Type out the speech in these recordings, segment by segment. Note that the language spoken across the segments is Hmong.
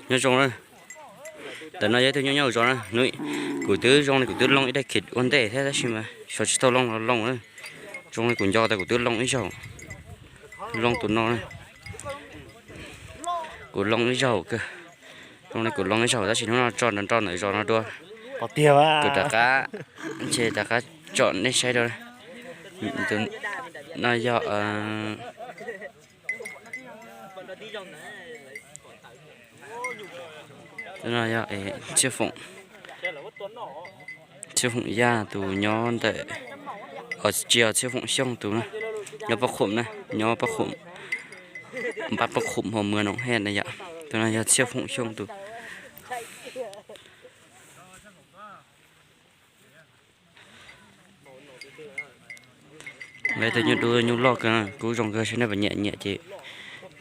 Nyob zoo na, ntawm no yog ib tug nyuj nyob hauv zos na. Kuv twb zoo li kuv twb loo ib daim khiv ua ntej thiab tab sis mas xyov tsis tau loo los loo na. Zoo li kuv nco tas kuv twb loo ib zaug, loo tus no na. Kuv loo ib zaug kawg, zoo li kuv loo ib zaug tab sis hnub no tso nrov nrov ntawm zos no dua. Kuv rov qab, ntshe rov qab tsom nej saib dua. No yog, no yog Txhiaj Foom, Txhiaj Foom Yaj tus nyob ntawm, tsis yog Txhiaj Foom Xyooj tus na, nyob Paj Qhum na, nyob Paj Qhum, npab Paj Qhum hauv Muas Noom Hej na yom. Tus no yog Txhiaj Foom Xyooj tus. Lawv tus nyuj dub nyuj loj kawg, kub zoo kawg, saib nej puas nyiam, nyiam ces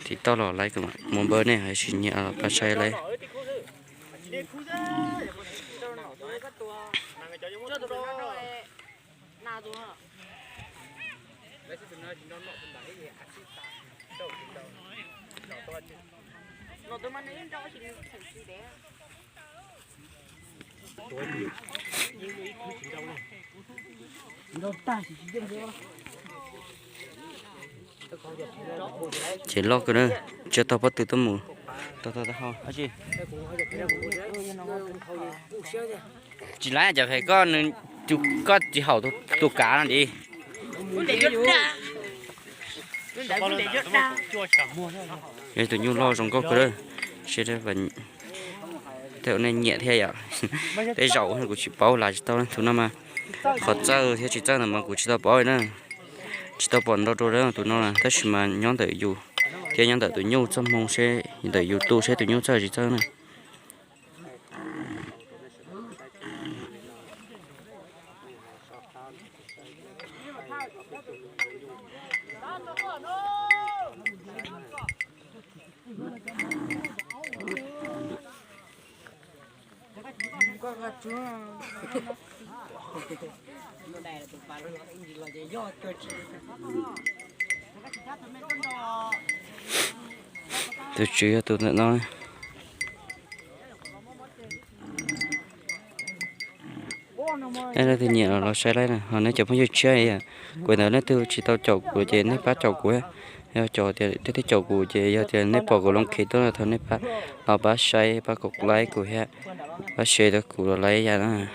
thim toj los laiv kuv mam mus npawb nej, hais tsis nyiam los pab saib laiv. Ces loj kawg na, tsis tau pob tw tuaj mus. Tau tau tau hau. Tsis laib cov phem koj, koj tsis haum tus kav no di. Yog tus nyuj loj zoo nkauj kawg, seb tej ua nej nyiam thiab yom. Tej zaum kuv tsis paub, lav tsis tau tus no mas, qhov txawj thiab tsis txawj ntawd mas kuv tsis tau paub na. Tsis tau pom nrau rau tus no na, tab sis mas nyob ntawm yus thiab nyob ntawm tus nyuj txoj hmoo seb, ntawm yus tu seb tus nyuj txawj tsis txawj na. Tus tswv yog tus ntawm no. Nej leej twg nyiam los saib laiv na, ho nej cov phooj ywg tshiab, kuv ntawd nej twg tsis tau caum kuv ces nej pab caum kuv. Yog cov tias nej twb caum kuv ces yog tias nej pom kuv loo khiv tuaj no thov nej pab los pab saib, pab kom laiv kuv thiab, pab share rau kuv los laiv yam na.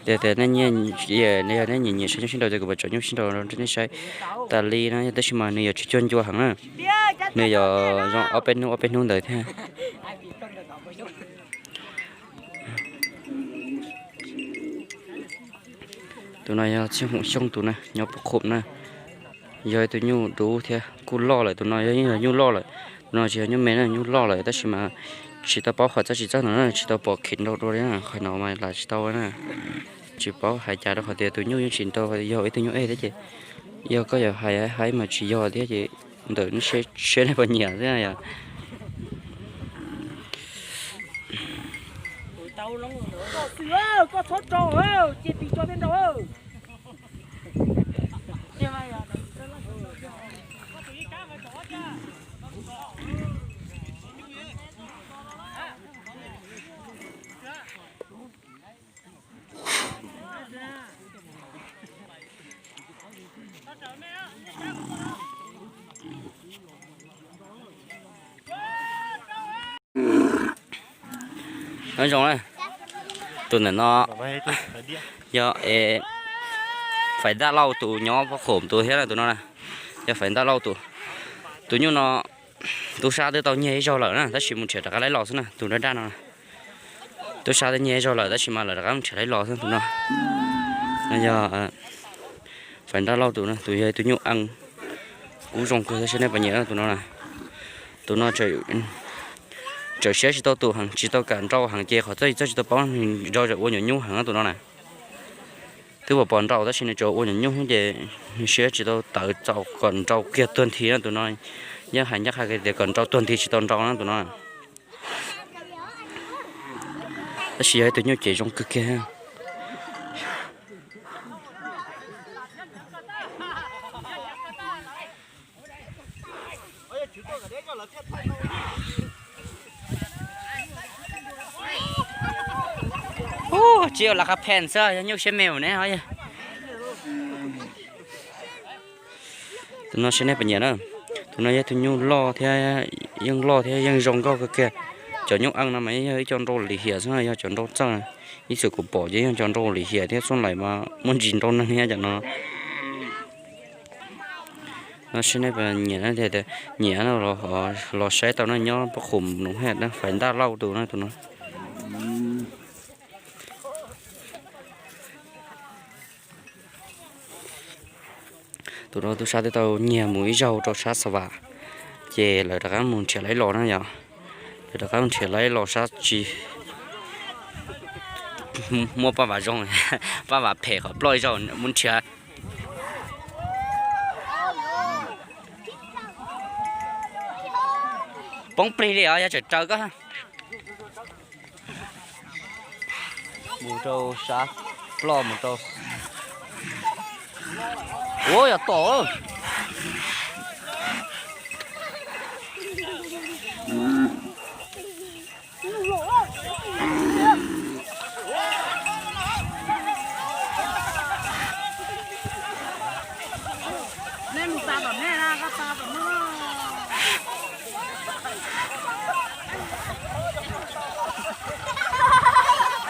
Tias tias nej nyiam, yog nej nyiam nyiam saib nyuj sib nraus ces kuv mam tso nyuj sib nraus rau nej saib tas li no, tab sis mas nws yuav tsis cuag ncua heev na. Nws yuav zoo ob peb hnub ob peb hnub ntawd thiab. Tus no yog Txhiaj Foom Xyooj tus na, nyob Paj Qhum na. Yog ib tug nyuj dub thiab kuj loj lawm, tus no yog nyuj loj lawm. Tus no tsis yog nyuj me na, nyuj loj lawm tab sis mas tsis tau paub qhov txawj tsis txawj no na, tsis tau pom khiv nrau dua li na, qhov no mas lav tsis tau na. Tsis paub hais cas rau qhov tias tus nyuj yeej tsis nrau, yog ib tug nyuj ej thiab ces yog koj yuav hais hais mas tsis yog thiab ces ntawm nej seb nej puas nyiam xwb yom. Nyob zoo na, tus ntawm no yog Faiv Ntaj Lauj tus nyob Paj Qhum tus thiab na, tus no na, yog Faiv Ntaj Lauj tus. Tus nyuj no tub sab twb tau nyiag ib zaug lawm na, tab sis mus nrhiav rov qab laib los xwb na, tus daj daj no. Tub sab twb nyiag ib zaug lawm tab sis mas lawv rov qab mus nrhiav laib los xwb tus no. No yog Faiv Ntaj Lauj tus no, tus yog tus nyuj ees, kub zoo kawg thiab, saib nej puas nyiam tus no na. Tus no tseem siab tsis tau tus heev, tsis tau kam nrau heev ces qhov txawj txawj tsis tau paub, nws nrau tseem ua nyuam nyuj heev tus no na. Twb pom pom nrau tab sis nws tsuas ua nyuam nyuj ces nws siab tsis tau tawv txaus kom nrau kiag tuag nthi na tus no. Yeej hais ncaj qha tias kom nrau tuag nthi tsis tau nrau na tus no. Tab sis yog ib tug nyuj cev zoo kawg kiag. Tsis yog las qha phees xwb, yog nyuj siab me ne. Tus no seb nej puas nyiam na. Tus no yog tus nyuj loj thiab, yeej loj thiab yeej zoo nkauj kawg kiag. Cov nyuj eej no mas yog ib co nrau lim hiam xwb, yog cov nrau txawj. Ib txwm kuv pom ces yog cov nrau lim hiam thiab, txoj lais mas muaj ntsis nrau neeg thiab cov no. No seb nej puas nyiam, nyiam no los saib tau na, nyob Paj Qhum no, Faiv Ntaj Lauj tus na, tus no. Tus no tub sab twb tau nyiag mus ib zaug rau sab Xa Vam, ces lawv rov qab mus nrhiav laib los na yom. Lawv rov qab mus nrhiav laib los sab tsis muaj Paj Vam zoo, Paj Vam phem qhov ploj ib zaug mus nrhiav. Poob plig li os, yog tseem raws koj. Mus rau sab ploj mus rau. Ua yog tom.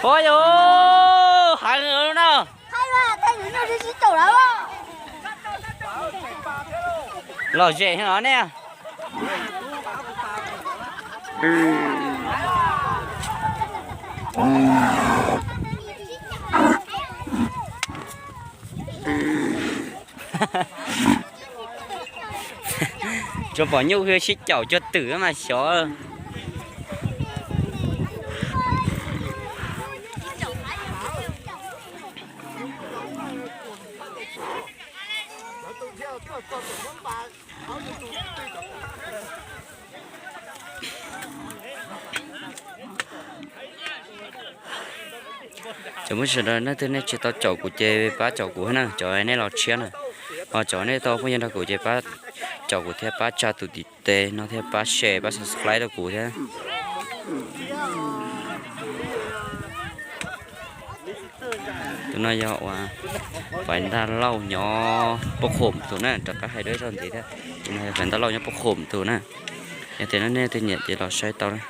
Ua yog, heev na. Los zem heev os nej. Tsuas pom nyuj hwj sib caum cuag twm mas xyov. Cov muaj sawv daws, nej twg nej tsis tau caum kuv ces pab caum kuv na, cov nej los tshiab na. Ho cov nej tau phooj ywg nrog kuv ces pab caum kuv thiab pab tsa tus tim tes no thiab pab share pab subscribe rau kuv thiab. Tus no yog uas Faiv Ntaj Lauj nyob Paj Qhum tus na, rov qab hais dua ib zaug ntxiv thiab. Tus no yog Faiv Ntaj Lauj nyob Paj Qhum tus na. Yog tias nej twg nyiam ces los saib tau na.